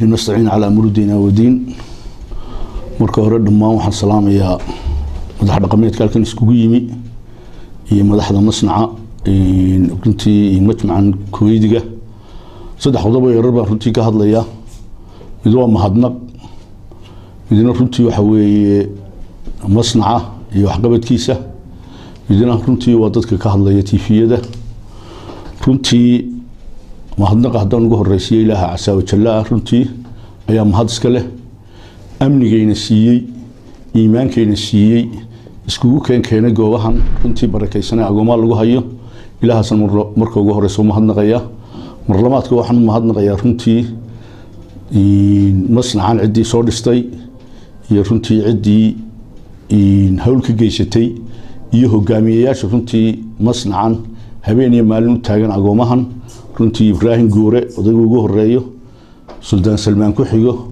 Nastaciin calaa amuri diina wadiin. Marka hore dhammaan waxaan salaamayaa madax dhaqameedka halkan iskugu yimi iyo madaxda masnaca, runtii majmacan Kuweydiga. Saddex qodob oo yarar baan runtii ka hadlayaa. Mid waa mahadnaq, midna runtii waxa weeye masnaca iyo waxqabadkiisa, midna runtii waa dadka ka hadlaya TV-yada. Runtii mahadnaqa haddaan ugu horeysiiyo, Ilaaha casaa wajalla ah runtii ayaa mahad iska leh, amnigayna siiyey, iimaankayna siiyey, iskugu keenkeenay goobahan runtii barakeysanay agoomaa lagu hayo. Ilaahaasan marka ugu horeysa u mahadnaqayaa. Marlamaadka waxaan u mahadnaqayaa runtii masnacan ciddii soo dhistay iyo runtii ciddii hawl ka geysatay iyo hogaamiyeyaasha runtii masnacan habeen iyo maalin u taagan agoomahan, runtii Ibraahim Guure odaygu ugu horeeyo, Suldaan Salmaan ku xigo.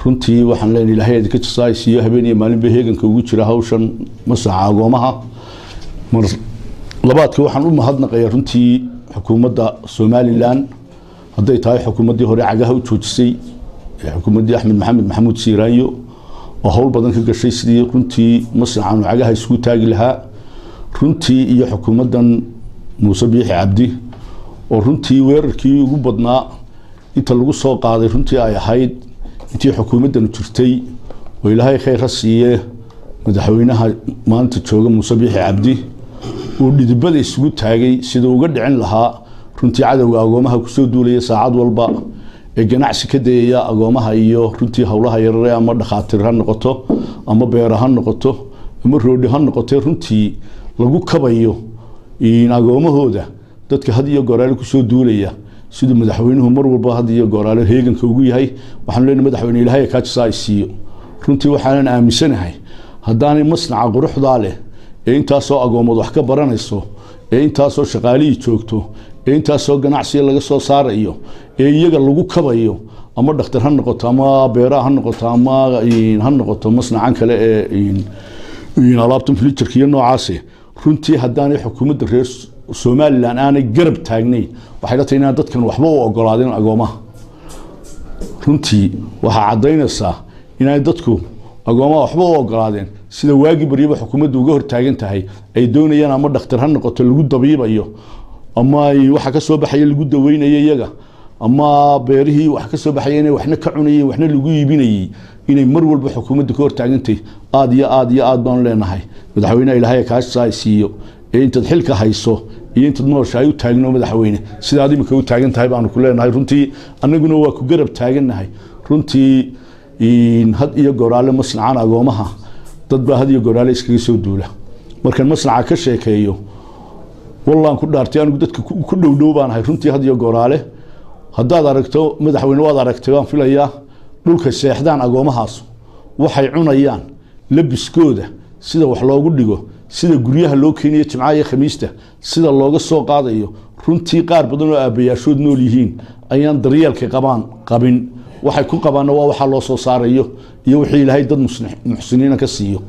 Runtii waxaan leenahay Ilaahay idinka jasaay siiyo, habeen iyo maalinba heeganka ugu jira hawshan masnaca agoomaha. Mar labaadka waxaan u mahadnaqayaa runtii xukuumadda Somaliland, hadday tahay xukuumaddii hore cagaha u joojisay, xukuumaddii Axmed Maxamed Maxamuud Siiraanyo, oo hawl badan ka gashay sidii runtii masnacan cagaha isugu taagi lahaa runtii, iyo xukuumaddan Muuse Biixi Cabdi oo runtii weerarkii ugu badnaa inta lagu soo qaaday runtii ay ahayd intii xukuumaddanu jirtay, oo Ilaahay khayr ha siiye madaxweynaha maanta jooga Muuse Biixi Cabdi uu dhidibada isugu taagay siduu uga dhicin lahaa runtii cadowga agoomaha kusoo duulaya saacad walba ee ganacsi ka dayaya agoomaha iyo runtii howlaha yarare, ama dhakhaatiir ha noqoto, ama beera ha noqoto, ama roodhi ha noqote, runtii lagu kabayo agoomahooda dadka had iyo gooraale kusoo duulaya. Siduu madaxweynuhu mar walba had iyo gooraale heeganka ugu yahay, waxaanu leenahay madaxweyne Ilaahay kaajisaa ay siiyo. Runtii waxaanan aaminsanahay haddaanay masnaca quruxdaa leh ee intaasoo agoomood wax ka baranayso, ee intaasoo shaqaalihii joogto, ee intaasoo ganacsiga laga soo saarayo, ee iyaga lagu kabayo, ama dhakhtar ha noqoto, ama beeraha ha noqoto, ama ha noqoto masnacan kale ee alaabtan furniture-ka iyo noocaasi, runtii haddaanay xukuumadda reer Somaliland aanay garab taagnayn, waxay la tahay inaan dadkan waxba u ogolaadeen agoomaha. Runtii waxaa caddaynaysaa inaanay dadku agoomaha waxba u ogolaadeen sida waagii baryaba xukuumaddu uga hortaagan tahay, ay doonayaan ama dhakhtar ha noqoto lagu dabiibayo, ama waxa ka soo baxaya lagu daweynayo iyaga, ama beerihii wax ka soo baxaya inay waxna ka cunayeen waxna lagu iibinayay, inay mar walba xukuumaddu ka hortaagantay. Aada iyo aada iyo aad baanu leenahay madaxweyneha Ilaahay kaasa siiyo, ee intaad xilka hayso iyo intaad nooshahay u taagno madaxweyne sidaad imika u taagan tahay baanu ku leenahay. Runtii annaguna waa ku garab taagannahay. Runtii had iyo goraale masnacan agoomaha dad baa had iyo goraale iskaga soo duula. Markaan masnaca ka sheekeeyo, wallaan ku dhaartay, anigu dadka ku dhow dhow baan ahay. Runtii had iyo goraale haddaad aragto madaxweyne, waad aragtay baan filayaa, dhulka seexdaan agoomahaas, waxay cunayaan, labiskooda, sida wax loogu dhigo, sida guryaha loo keenayo Jimcaha iyo Khamiista, sida looga soo qaadayo, runtii qaar badan oo aabbayaashood nool yihiin ayaan daryeelka qabaan qabin. Waxay ku qabaanna waa waxaa loo soo saarayo iyo wixii Ilaahay dad muxsiniina ka siiyo.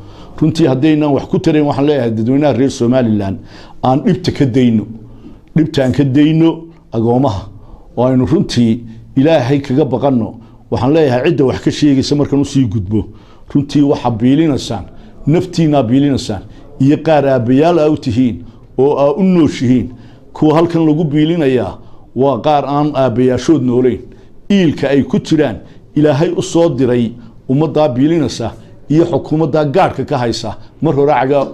Runtii haddaynaan wax ku tarayn, waxaan leeyahay dadweynaha reer Somaliland aan dhibta ka dayno, dhibta aan ka dayno agoomaha, oo aynu runtii Ilaahay kaga baqanno. Waxaan leeyahay cidda wax ka sheegaysa, markaan usii gudbo, runtii waxaa biilinaysaan naftiinaa biilinaysaan iyo qaar aabbayaal aa u tihiin oo aa u nooshihiin. Kuwa halkan lagu biilinayaa waa qaar aan aabbayaashood noolayn, iilka ay ku jiraan Ilaahay u soo diray ummaddaa biilinaysa iyo xukuumaddaa gaadhka ka haysa mar hore caga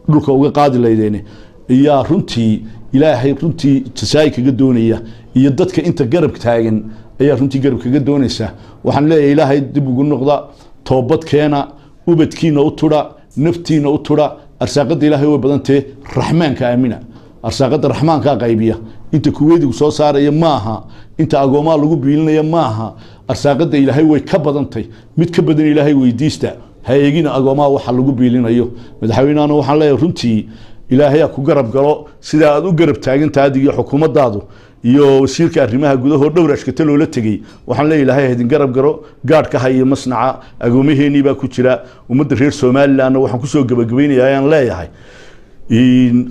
dhulka uga qaadi laydeene, iyaa runtii Ilaahay runtii jasaa'i kaga doonaya, iyo dadka inta garab taagan ayaa runtii garab kaga doonaysa. Waxaan leeyahay Ilaahay dib ugu noqda, toobad keena, ubadkiina u tudha, naftiina u tudha. Arsaaqada Ilaahay way badantee, Raxmaanka aamina, arsaaqada Raxmaankaa qaybiya. Inta Kuweydigu soo saaraya maaha, inta agoomaha lagu biilinaya maaha, arsaaqada Ilaahay way ka badantay. Mid ka badan Ilaahay weydiista, ha eegina agoomaha waxa lagu biilinayo. Madaxweynehana waxaan leeyahay runtii Ilaahay ha ku garab galo sida aad u garab taagantahay adiga iyo xukuumaddaadu iyo wasiirka arrimaha gudahoo dhowr ashkata loola tegey. Waxaan leeyahay Ilaahay ha idin garab galo, gaadhka haya masnaca, agoomaheenii baa ku jira. Ummadda reer Somalilandna waxaan kusoo gebagabaynayaa ayaan leeyahay,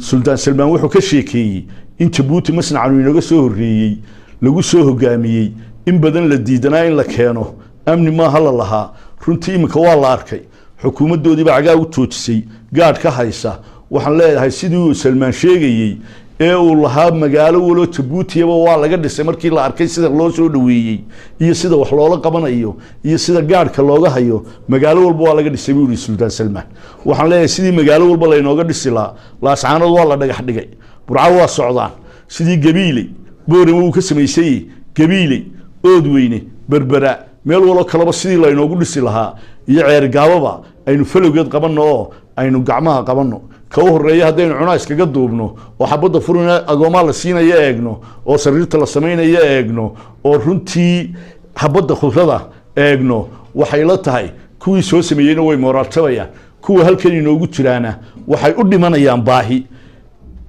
Suldaan Salmaan wuxuu ka sheekeeyey in Jabuuti masnacan inooga soo horreeyey, lagu soo hogaamiyey. In badan la diidanaa in la keeno, amni maaha la lahaa. Runtii iminka waa la arkay, xukuumaddoodiiba cagaa u joojisay, gaadh ka haysa. Waxaan leeyahay, sidii uu Salmaan sheegayey ee uu lahaa magaalo waloo Jabuutiyaba waa laga dhisay, markii la arkay sida loo soo dhaweeyey iyo sida wax loola qabanayo iyo sida gaadhka looga hayo, magaalo walba waa laga dhisay, buu yihi Suldaan Salmaan. Waxaan leeyahay, sidii magaalo walba laynooga dhisi lahaa, Laascaanood waa la dhagax dhigay, Burco waa socdaan, sidii Gabiiley, Boorama wuu ka samaysayey, Gabiiley, Oodweyne, Berbera, meel waloo kaleba sidii laynoogu dhisi lahaa iyo Ceergaababa aynu falowgeed qabanno oo aynu gacmaha qabanno. Ka u horeeya haddaynu cunaa iskaga duubno oo xabadda furina agoomaa la siinaya eegno, oo sariirta la samaynaya eegno, oo runtii xabadda khudrada eegno, waxay la tahay kuwii soo sameeyeyna way mooraaltabayaan, kuwa halkan inoogu jiraana waxay u dhimanayaan baahi.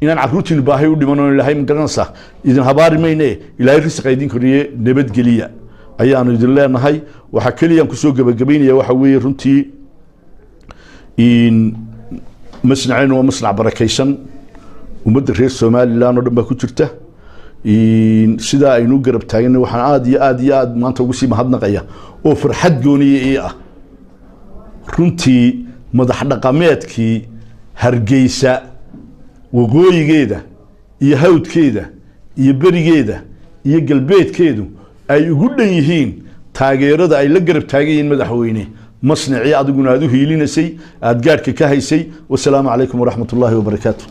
Inaan carruurtiinu baahi u dhiman oo Ilaahay, ma garanaysaa, idin habaari mayne, Ilaahay risiqa idin kordhiye, nabadgeliya ayaanu idin leenahay. Waxaa keliyaan kusoo gebagabaynaya waxa weeye, runtii in masnaceenu waa masnac barakaysan, ummadda reer Somaliland oo dhan baa ku jirta. Sidaa aynu u garab taaganay, waxaan aada iyo aada iyo aada maanta ugu sii mahadnaqaya oo farxad gooniya ii ah runtii madax dhaqameedkii Hargeysa waqooyigeeda iyo hawdkeeda iyo berigeeda iyo galbeedkeedu ay ugu dhan yihiin taageerada ay la garab taagan yihiin madaxweyne masnacii adiguna aada u hiilinaysay, aada gaadhka ka haysay. Wasalaamu calaykum waraxmat ullaahi wabarakaatu.